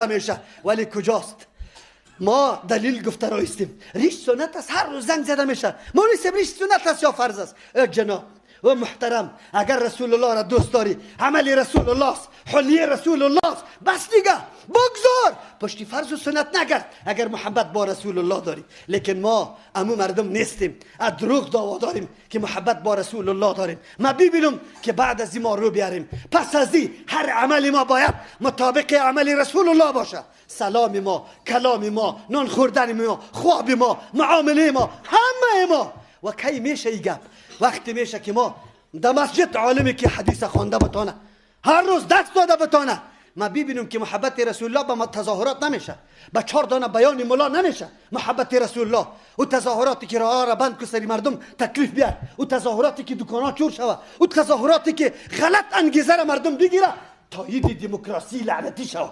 میشه. ولی کجاست؟ ما دلیل گفته رایستیم. ریش سنت است، هر روز زنگ زده میشه. ما نیستیم ریش سنت است یا فرض است. جناب و محترم، اگر رسول الله را دوست داری، عمل رسول الله است، حلیه رسول الله است، بس دیگه بگذار، پشتی فرض و سنت نگرد اگر محبت با رسول الله داری. لیکن ما امو مردم نیستیم، از دروغ دعوا داریم که محبت با رسول الله داریم. ما ببینم که بعد از این ما رو بیاریم، پس از این هر عمل ما باید مطابق عمل رسول الله باشه. سلام ما، کلام ما، نان خوردن ما، خواب ما، معامله ما، همه ما. و کی میشه این گپ؟ وقتی میشه که ما در مسجد عالمی که حدیث خوانده بتانه، هر روز دست داده بتانه، ما ببینیم که محبت رسول الله به ما تظاهرات نمیشه، به 4 دانه بیان ملا نمیشه محبت رسول الله. او تظاهراتی که راه را بند که سری مردم تکلیف بیار، او تظاهراتی که دکان‌ها چور شوه، او تظاهراتی که غلط انگیزه را مردم بگیره، تایید دموکراسی لعنتی شوه.